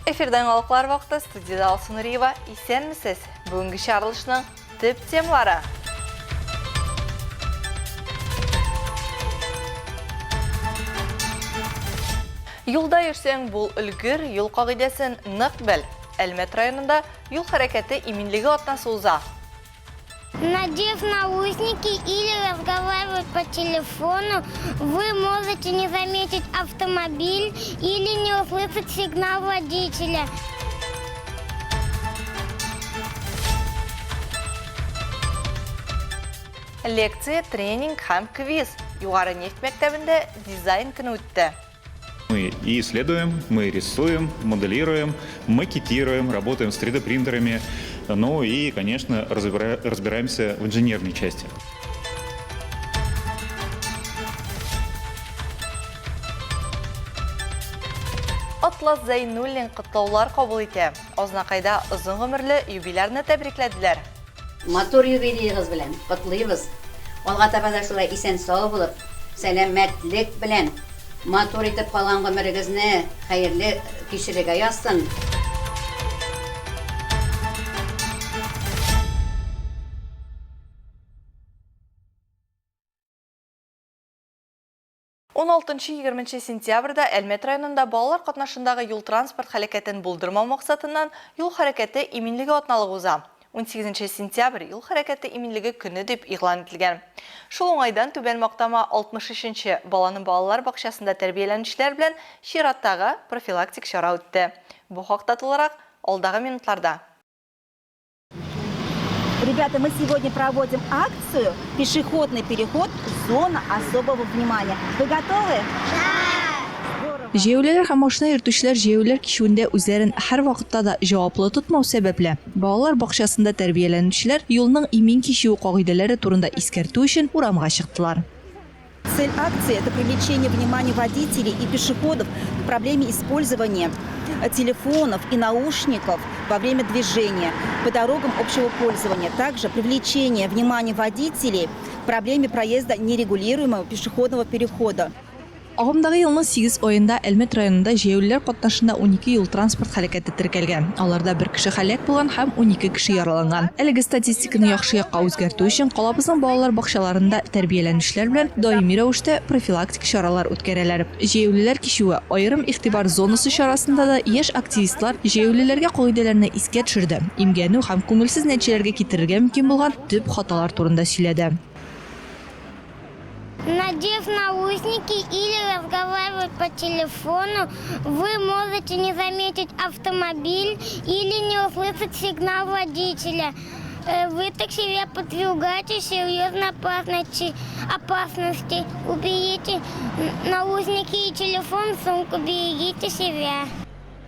Эфирда яңалыклар вакыты студиядә Алсу Нуриева. Исәнмесез! Бүгенге чыгарылышның төп темалары. Юлда йөрсәң, бул өлгер, юл кагыйдәсен нык бел. Әлмәт районында юл хәрәкәте иминлеге атнасы уза. Надев наушники или разговаривать по телефону, вы можете не заметить автомобиль или не услышать сигнал водителя. Лекция, тренинг һәм квиз. Югары нефть мәктәбендә дизайн көне үтте. Мы и исследуем, мы рисуем, моделируем, макетируем, работаем с 3D-принтерами, ну и, конечно, разбираемся в инженерной части. Атлас Зәйнуллин котлаулар кабул итә. Азнакайда озын гомерле юбилярны тәбрикләделәр. Матур юбилеегыз белән котлыйбыз! Алга таба да шулай исән-сау булып, сәламәтлек белән, матур итеп калган гомерегезне хәерле кичерергә язсын! Уналтынчы-егерменче сентябрьдә Әлмәт районында балалар катнашындагы юл-транспорт һәлакәтен булдырмау максатыннан Юл хәрәкәте иминлеге атналыгы уза. Унсигезенче сентябрь Юл хәрәкәте иминлеге көне дип игълан ителгән. Шул уңайдан Түбән Мактама 63 нче баланы балалар бакчасында тәрбияләнүчеләр белән чираттагы профилактик чара үтте. Бу хакта тулырак алдагы минутларда. Ребята, мы сегодня проводим акцию «Пешеходный переход. Зона особого внимания». Вы готовы? Да! Җәяүлеләр һәм машина йөртүчеләр җәяүлеләр кичүендә үзләрен һәрвакытта да җаваплы тотмау сәбәпле, балалар бакчасында тәрбияләнүчеләр юлның имин кичүе кагыйдәләре турында искәртү өчен урамга чыктылар. Цель акции – это привлечение внимания водителей и пешеходов к проблеме использования телефонов и наушников во время движения по дорогам общего пользования. Также привлечение внимания водителей к проблеме проезда нерегулируемого пешеходного перехода. Агымдагы елның сигез аенда Әлмәт районында җәяүлеләр катнашында унике юл-транспорт һәлакәте теркәлгән. Аларда бер кеше һәлак булган һәм унике кеше яраланган. Әлеге статистиканы яхшы якка үзгәртү өчен калабызның балалар бакчаларында тәрбияләнүчеләр белән даими рәвештә профилактик чаралар үткәрәләр. Җәяүлеләр кичүе, аерым игътибар зонасы чарасында да яшь активистлар җәяүлеләргә кагыйдәләрне искә төшерде, имгәнү һәм күңелсез нәтиҗәләргә китерергә мөмкин булган төп хаталар турында сөйләде. Надев наушники или разговаривать по телефону, вы можете не заметить автомобиль или не услышать сигнал водителя. Э, вы так себя подвергаете серьезной опасности. опасности. Уберите наушники и телефон в сумку, берегите себя.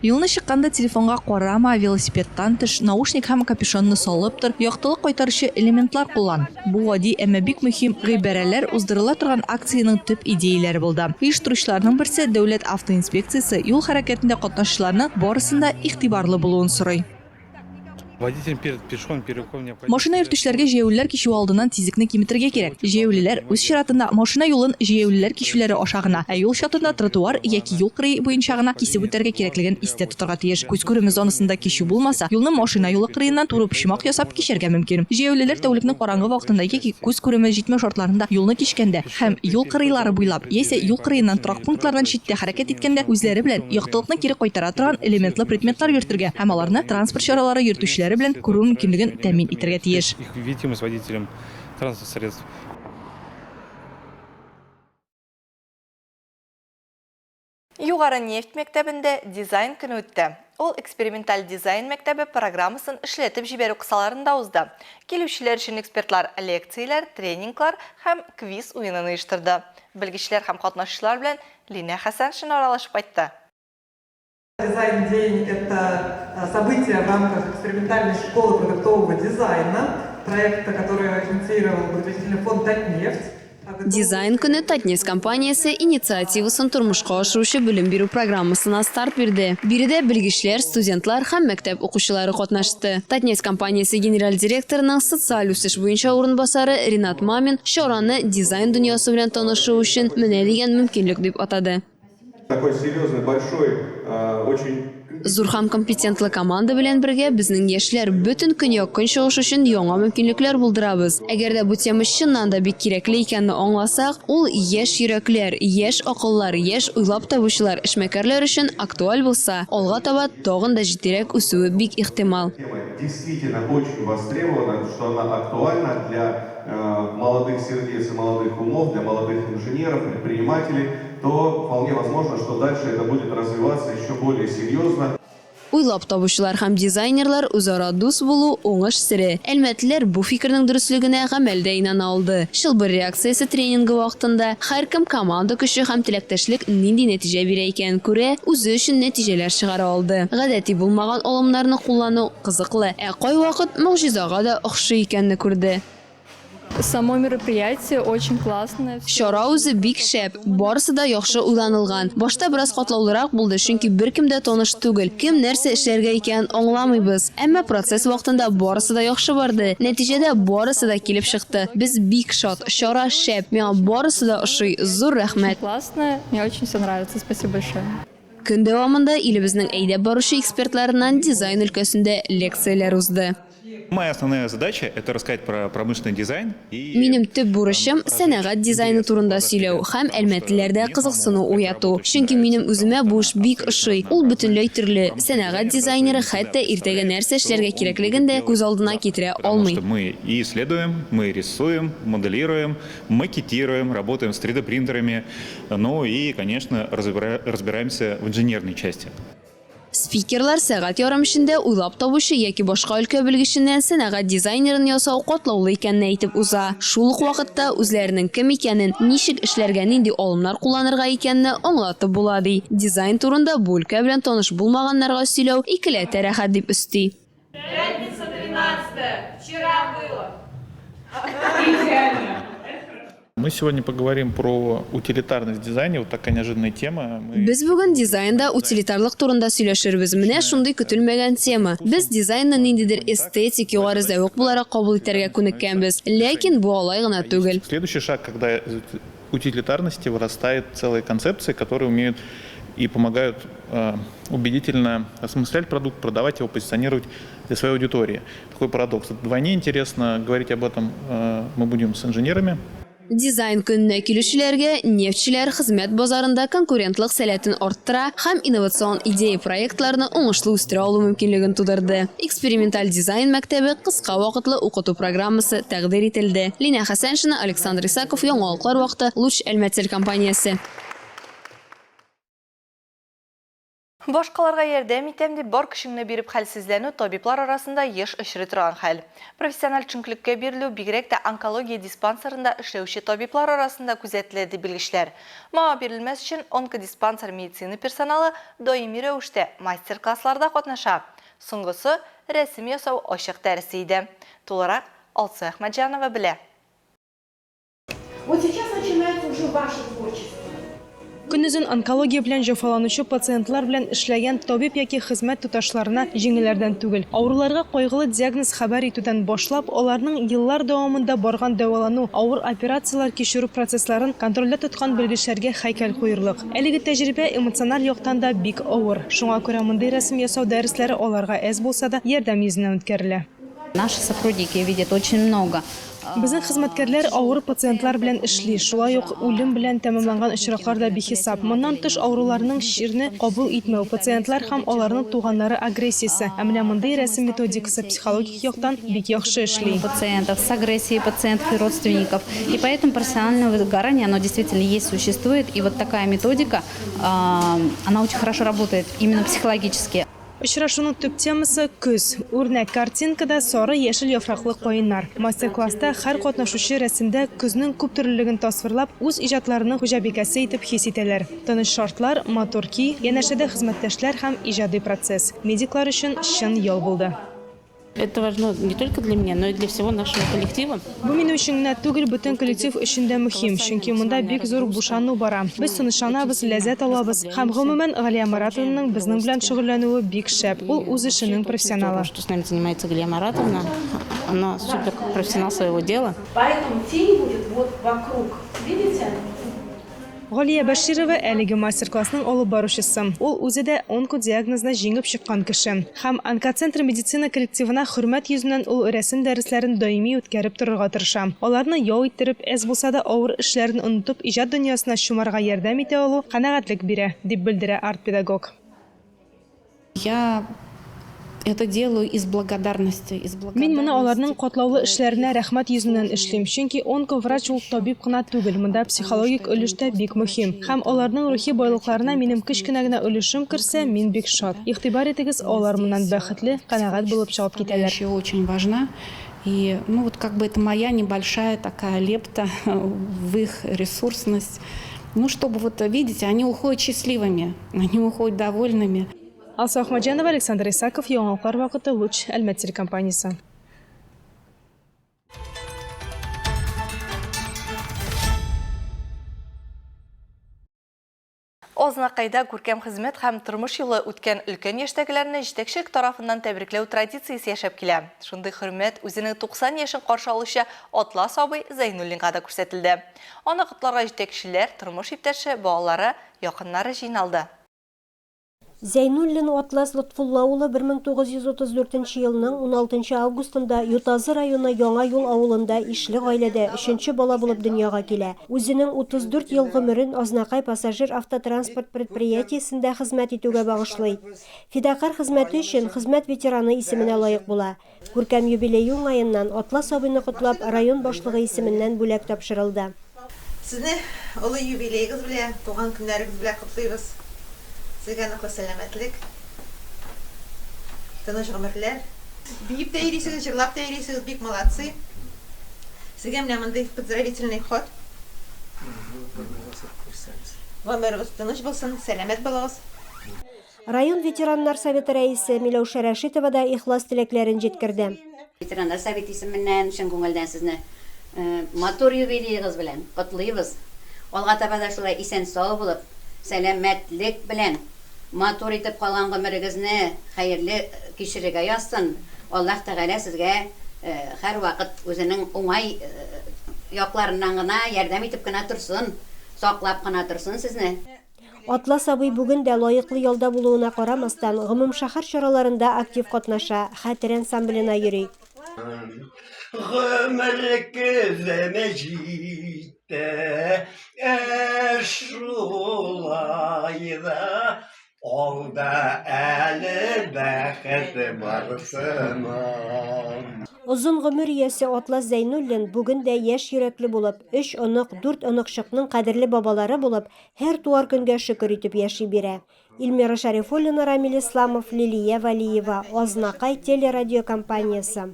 Юлны чыкканда телефонга карама, велосипедтан төш, наушник һәм капюшонны салып тор, яктылык кайтаручы элементлар куллан. Бу гади, әмма бик мөһим гыйбарәләр уздырыла торган акциянең төп идеяләре булды. Оештыручыларның берсе, Дәүләт автоинспекциясе юл хәрәкәтендә катнашучыларның барысын да игътибарлы булуын сорый. Машина йөртүчеләргә җәяүлеләр кичүе алдыннан тизлекне киметергә кирәк. Җәяүлеләр, үз чиратында, машина юлын җәяүлеләр кичүләре аша гына, ә юл чатында тротуар яки юл кырые буенча гына кисеп үтәргә кирәклеген истә тотарга тиеш. Күз күреме зонасында кичү булмаса, юлны машина юлы кырыеннан турыпочмак ясап кичәргә мөмкин. Җәяүлеләр тәүлекнең караңгы вакытында яки күз күреме җитмәү шартларында юлны кичкәндә һәм юл кырыйлары буйлап яисә юл кырыеннан торак пунктлардан читтә хәрәкәт иткәндә үзләре белән яктылыкны кире кайтара торган элементлы предметлар йөртергә һәм аларны транспорт чаралары йөртүчеләре белән күрү мөмкинлеген тәэмин итәргә тиеш. Югары нефть мәктәбендә дизайн көне үтте. Ул эксперименталь дизайн мәктәбе программасын эшләтеп җибәрү кысаларында узды. Килүчеләр өчен экспертлар лекцияләр, тренинглар һәм квиз уенын оештырды. Белгечләр һәм катнашучылар белән Линә Хәсәншина аралашып кайтты. Дизайн-день – это событие в рамках экспериментальной школы продуктового дизайна, проекта, который инициировал благотворительный фонд «Татнефть». Дизайн көне Татнефть компаниясе инициативасын тормышка ашыручы белем бирү программасына старт бирде. Биредә белгечләр, студентлар һәм мәктәп укучылары катнашты. Татнефть компаниясе генераль директорының социаль үсеш буенча урынбасары Ринат Мамин чараны дизайн дөньясы белән танышу өчен менә дигән мөмкинлек дип атады. Такой серьезный, большой, очень. Зур һәм компетентлы команда белән бергә безнең яшьләр бөтен Көньяк-Көнчыгыш өчен яңа мөмкинлекләр булдырабыз. Әгәр дә бу тема чыннан да бик кирәкле икәнне аңласак, ул яшь йөрәкләр, яшь акыллар, яшь уйлап табучылар, эшмәкәрләр өчен актуаль булса, алга таба тагын да җитдирәк үсүе бик ихтимал. Тема действительно очень востребована, что она актуальна для молодых сердец и молодых умов, для молодых инженеров, предпринимателей, то вполне возможно, что дальше это будет развиваться еще более серьезно. Уйлап табучылар һәм дизайнерлар үзара дус булу, уңыш сере. Әлмәтлеләр бу фикернең дөреслегенә гамәлдә инана алды. Чылбыр реакциясе тренингы вакытында һәркем команда көче һәм теләктәшлек нинди нәтиҗә бирә икәнен күрә, үзе өчен нәтиҗәләр чыгара алды. Гадәти булмаган алымнарны куллану кызыклы, ә кайвакыт могҗизага да охшый икәнне күрде. Само мероприятие очень классное. Чара үзе бик шәп, барысы да яхшы уйланылган. Башта бераз катлаулырак булды, чөнки беркем дә таныш түгел, кем нәрсә эшләргә икәнен аңламыйбыз. Әмма процесс вакытында барысы да яхшы барды. Нәтиҗәдә барысы да килеп чыкты. Без бик шат, чара шәп, миңа барысы да ошый, зур рәхмәт. Классное, мне очень все нравится, спасибо большое. Көн дәвамында илебезнең әйдәп баручы экспертларыннан дизайн өлкәсендә лекцияләр узды. Моя основная задача, это рассказать про промышленный дизайн и. Минем төп бурычым, сәнәгать дизайны турында сөйләү һәм әлмәтлеләрдә кызыксыну уяту. Чөнки минем үземә бу эш бик ошый. Ул бөтенләй төрле. Сәнәгать дизайнеры хәтта иртәгә нәрсә эшләргә кирәклеген дә күз алдына китерә Потому алмый. что мы и исследуем, мы рисуем, моделируем, макетируем, работаем с 3D принтерами, ну и, конечно, разбираемся в инженерной части. Спикерлар сәгать ярым эчендә уйлап табучы яки башка өлкә белгеченнән сәнәгать дизайнерын ясау катлаулы икәнен әйтеп уза. Шул ук вакытта үзләренең кем икәнен, ничек эшләргә, нинди алымнар кулланырга икәнне аңлатып була, ди. Дизайн турында бу өлкә белән таныш булмаганнарга сөйләү икеләтә рәхәт, дип өсти. Пятница 13 вчера было. Идеально. Мы сегодня поговорим про утилитарность дизайна, вот такая неожиданная тема. Мы Без бүген дизайнда утилитарлык турында сөйләшербез. Менә шундый көтелмәгән тема. Без дизайнны ниндидер эстетик, югары зәвык буларак кабул итәргә күнеккәнбез. Ләкин бу алай гына түгел. Следующий шаг, когда из утилитарности вырастает целая концепция, которые умеют и помогают убедительно осмыслять продукт, продавать его, позиционировать для своей аудитории. Такой парадокс. Это вдвойне интересно говорить об этом мы будем с инженерами. Дизайн көненә килүчеләргә нефтьчеләр хезмәт базарында конкурентлык сәләтен арттыра һәм инновацион идея-проектларны уңышлы үстерә алу мөмкинлеген тудырды. Эксперименталь дизайн мәктәбе кыска вакытлы укыту программасы тәкъдир ителде. Линә Хәсәншина, Александр Исаков, Яңалыклар вакыты, Луч Әлмәт телекомпаниясе. Башкаларга ярдәм итәм дип бар көчеңне биреп хәлсезләнү табиблар арасында еш очрый торган хәл. Профессиональ төшенкелеккә бирелү бигрәк тә онкология диспансерында эшләүче табиблар арасында күзәтелә, ди белгечләр. Моңа бирелмәс өчен онкодиспансер медицина персоналы даими рәвештә мастер-классларда катнаша. Соңгысы, рәсем ясау ачык дәресе иде. Тулырак Алсу Әхмәтҗанова белә. Вот сейчас начинается уже ваше творчество. Көнозын онкология белән җәфаланучы пациентлар белән эшләгән табиб яки хезмәт туташларына җиңелләрдән түгел. Авыруларга кайгылы диагноз хәбәр итүдән башлап, аларның еллар дәвамында барган дәвалану, авыр операцияләр кичерү процессларын контрольдә тоткан белгечләргә һәйкәл куерлык. Әлеге тәҗрибә эмоциональ яктан да бик авыр. Шуңа күрә мондый рәсем ясау дәресләре аларга әз булса да ярдәм йөзеннән үткәрелә. Наши сотрудники видят очень много. Безнең хезмәткәрләр авыр пациентлар белән эшли, шулай ук үлем белән тәмамланган очраклар да бихисап. Моннан тыш, авыруларның чирне кабул итмәү, пациентлар һәм аларның туганнары агрессиясе. Ә менә мондый рәсем методикасы психологик яктан бик яхшы эшли. Пациентов с агрессией пациентов и родственников. И поэтому профессиональное выгорание, оно действительно есть, существует. И вот такая методика, она очень хорошо работает именно психологически. Очрашуның төп темасы көз. Үрнәк картинкада сары яшел яфраклы каеннар. Мастер-класста һәр катнашучы рәсемдә көзнең күптөрлелеген тасвирлап, үз иҗатларының хуҗабикәсе итеп хис итәләр. Тыныч шартлар, матур көй, янәшәдә хезмәттәшләр һәм иҗади процесс. Медиклар өчен чын ял булды. Это важно не только для меня, но и для всего нашего коллектива. Бу минем өчен генә түгел, бөтен коллектив өчен дә мөһим, чөнки монда бик зур бушану бара. Без тынычланабыз, ләззәт алабыз. Һәм гомумән, Галия Маратовнаның безнең белән шөгыльләнүе бик шәп. Ул үз эшенең профессионалы. Что с нами занимается Галия Маратовна, она супер профессионал своего дела. Поэтому тень будет вот вокруг. Видите? Галия Бәширова, әлеге мастер-классның алып баручысы. Ул үзе дә онкодиагнозны җиңеп чыккан кеше. Һәм Онкоцентр медицина коллективына хөрмәт йөзеннән ул рәсем дәресләрен даими үткәреп торырга тырыша. Аларны ял иттереп, әз булса да авыр эшләрен онытып иҗат дөньясына чумарга ярдәм итә алу канәгатьлек бирә, дип белдерә арт-педагог. Я это делаю из благодарности, из Мин моны аларның катлаулы эшләренә рәхмәт йөзеннән эшлим, чөнки онковрач ул табиб кына түгел, монда психологик өлеш тә бик мөһим. Һәм аларның рухи байлыкларына минем кечкенә генә өлешем керсә, мин бик шат. Игътибар итегез, алар моннан бәхетле, канәгать булып чыгып китәләр. Очень важна. И, ну, вот как бы это моя небольшая такая лепта в их ресурсность. Ну, чтобы вот, видите, они уходят счастливыми, они уходят довольными. Алсу Әхмәтҗанова, Александр Исаков, Яңалыклар вакыты, Луч, Әлмәт телекомпаниясе. Азнакайда күркәм хезмәт һәм тормыш юлы үткән өлкән яшьтәгеләрне җитәкчелек тарафыннан тәбрикләү традициясе яшәп килә. Шундый хөрмәт үзенең 90 яшен каршы алучы Атлас абый Зәйнуллинга да күрсәтелде. Аны котларга җитәкчеләр, тормыш иптәше, балалары, якыннары җыйналды. Зәйнуллин Атлас Лотфулла улы 1934 нче елның 16 нчы августында Ютазы районы Яңа Юл авылында ишле гаиләдә өченче бала булып дөньяга килә. Үзенең 34 ел гомерен Азнакай пассажир автотранспорт предприятиесендә хезмәт итүгә багышлый. Фидакарь хезмәте өчен Хезмәт ветераны исеменә лаек була. Күркәм юбилее уңаеннан Атлас абыйны котлап, район башлыгы исеменнән бүләк тапшырылды. Сезне олы юбилеегыз белән, туган көннәрегез белән котлыйбыз. Сезгә ныклы сәламәтлек, тыныч гомерләр. Биеп тә йөрисегез, җырлап та йөрисегез, бик молодцы. Сезгә менә мондый поздравительный хат. Гомерегез тыныч булсын, сәламәт булыгыз. Район ветераннар советы рәисе Миләүшә Рәшитова да ихлас теләкләрен җиткерде. Ветераннар советы исеменнән чын күңелдән сезне матур юбилеегыз белән котлыйбыз. Алга таба да шулай исән-сау булып, сәламәтлек белән, матур итеп калган гомерегезне хәерле кичерергә язсын. Аллаһ Тәгалә сезгә һәрвакыт үзенең уңай якларыннан гына ярдәм итеп кенә торсын, саклап кына торсын сезне. Атлас абый бүген дә, лаеклы ялда булуына карамастан, гомумшәһәр чараларында актив катнаша, Хәтер ансамбленә йөри. Гомер көзем җитте, ә шулай да алда әле бәхет бар сыман. Озын гомер иясе Атлас Зәйнуллин бүген дә яшь йөрәкле булып, өч онык, дүрт оныкчыкның кадерле бабалары булып, Һәр туар көнгә шөкер итеп яши бирә. Эльмира Шәрифуллина, Рамил Исламов, Лилия Вәлиева, Азнакай телерадиокомпаниясе.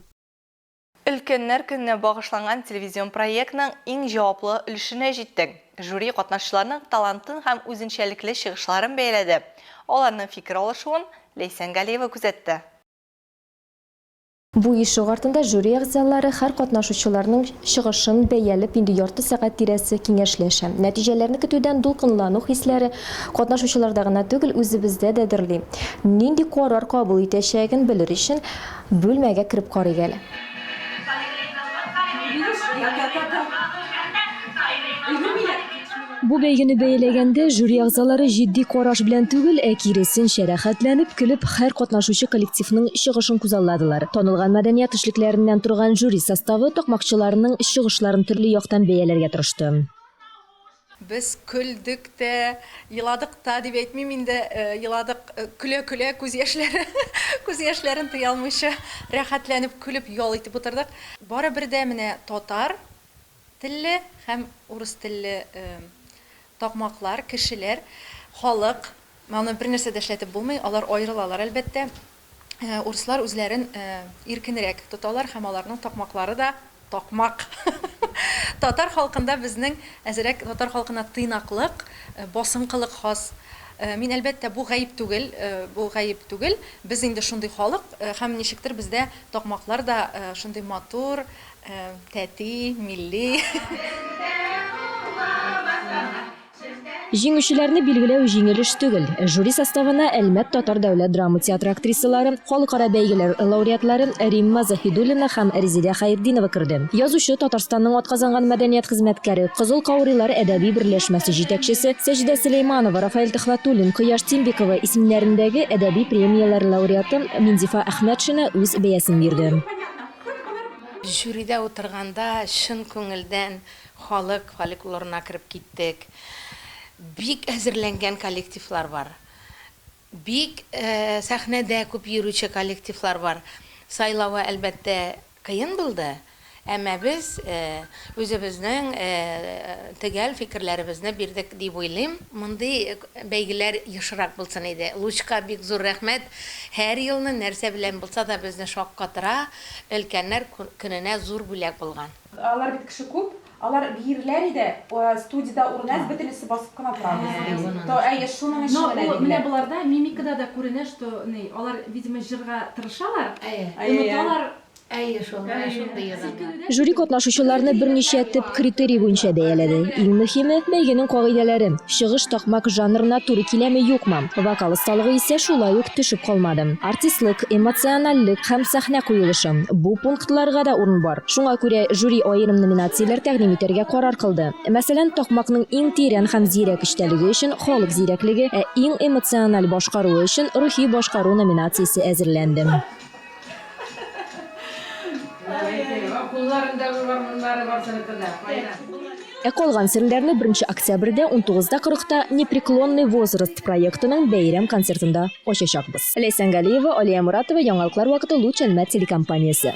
Өлкәннәр көненә багышланган телевизион проектның иң җаваплы өлешенә җиттек. Жюри катнашучыларның талантын һәм үзенчәлекле чыгышларын бәяләде. Аларның фикер алышуын Ләйсән Галиева күзәтте. Бу ишек артында жюри әгъзалары һәр катнашучыларның чыгышын бәяләп инде ярты сәгать тирәсе киңәшләшә. Нәтиҗәләрне көтүдән дулкынлану хисләре катнашучыларда гына түгел, үзебездә дә дөрли. Нинди карар кабул итәчәген белер өчен бүлмәгә кереп карыйк әле. Бу бәйгене бәяләгәндә жюри әгъзалары җитди караш белән түгел, ә киресенчә, рәхәтләнеп көлеп, һәр катнашучы коллективның чыгышын күзалладылар. Танылган мәдәният эшлекләреннән торган жюри составы такмакчыларның чыгышларын төрле яктан бәяләргә тырышты. Без көлдек тә, еладык та дип әйтмим инде, еладык көлә-көлә, күз яшьләре, күз яшьләрен тыя алмыйча, рәхәтләнеп көлеп ял итеп утырдык. Барыбер дә менә татар телле һәм урыс телле такмаклар, кешеләр, халык, моны бернәрсә дә эшләтеп булмый, алар аерылалар, әлбәттә. Урыслар үзләрен иркенрәк тоталар һәм аларның такмаклары да такмак. Татар халкында безнең әзрәк татар халкына тыйнаклык, басынкылык хас. Мин, әлбәттә, бу гаеп түгел, бу гаеп түгел. Без инде шундый халык һәм ничектер бездә такмаклар да шундый матур, тәти, милли. Җиңүчеләрне билгеләү җиңел эш түгел. Жюри составына Әлмәт татар дәүләт драма театры актрисалары, халыкара бәйгеләр лауреатлары Римма Заһидуллина һәм Резидә Хәертдинова керде. Язучы, Татарстанның атказанган мәдәният хезмәткәре, Кызыл каурыйлар әдәби берләшмәсе җитәкчесе Сәҗидә Сөләйманова, Рафаэль Төхвәтуллин, Кояш Тимбикова исемнәрендәге әдәби премияләр лауреаты Минзифа Әхмәтшина үз бәясен бирде. Жюрида утырганда чын күңелдән халык фольклорына кереп киттек. Бик әзерләнгән коллективлар бар. Бик сәхнәдә күп йөрүче коллективлар бар. Сайлавы, әлбәттә, кыен булды. Әмма без үзебезнең төгәл фикерләребезне бирдек дип уйлыйм. Мондый бәйгеләр ешрак булсын иде. Лучка бик зур рәхмәт. Һәр елны нәрсә белән булса да безне шаккатыра. Өлкәннәр көненә зур бүләк булган. Алар бит кеше күп, алар биерләр иде, студиядә урын әз, бөтенесе басып кына торабыз. То әйе, шуның өчен Но генә ул менә диделәр. боларда мимикада да күренә, что ни, алар, видимо, җырга тырышалар, Әйе. оныталар. Әйе шул, менә шундый язалар. Жюри катнашучыларны берничә төп критерий буенча бәяләде. Иң мөһиме, бәйгенең кагыйдәләре, чыгыш такмак жанрына туры киләме-юкмы. Вокал осталыгы исә шулай ук төшеп калмады. Артистлык, эмоциональлек һәм сәхнә куелышы, бу пунктларга да урын бар. Шуңа күрә жюри аерым номинацияләр тәкъдим итәргә карар кылды. Мәсәлән, такмакның иң тирән һәм зирәк эчтәлеге өчен Халык зирәклеге, ә иң эмоциональ башкаруы өчен Рухи башкару номинациясе әзерләнде. Ә калган серләрне беренче октябрьдә 19 да 40 та Непреклонный возраст проектының бәйрәм концертында ачачакбыз. Ләйсән Галиева, Алия Моратова, Яңалыклар вакыты, Луч Әлмәт телекомпаниясе.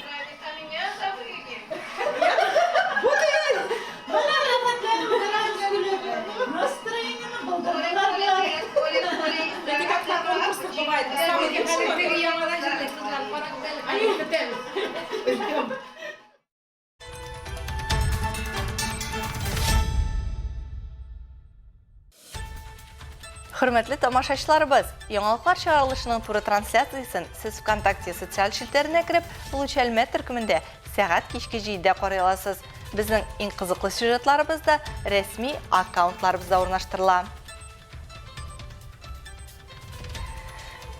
Хөрмәтле тамашачыларыбыз, яңалыклар чыгарылышының туры трансляциясен сез ВКонтакте социаль челтәренә кереп, Луч Әлмәт төркемендә сәгать кичке 7-дә карый аласыз. Безнең иң кызыклы сюжетларыбыз да рәсми аккаунтларыбызда урнаштырыла.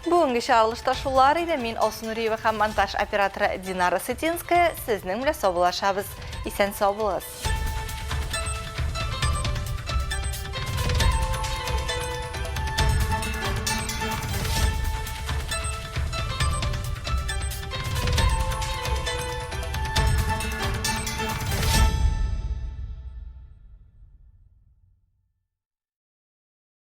Бүгенге чыгарылышта шулар иде. Мин Алсу Нуриева һәм монтаж операторы Динара Сытинская сезнең белән саубуллашабыз. Исән сау булыгыз.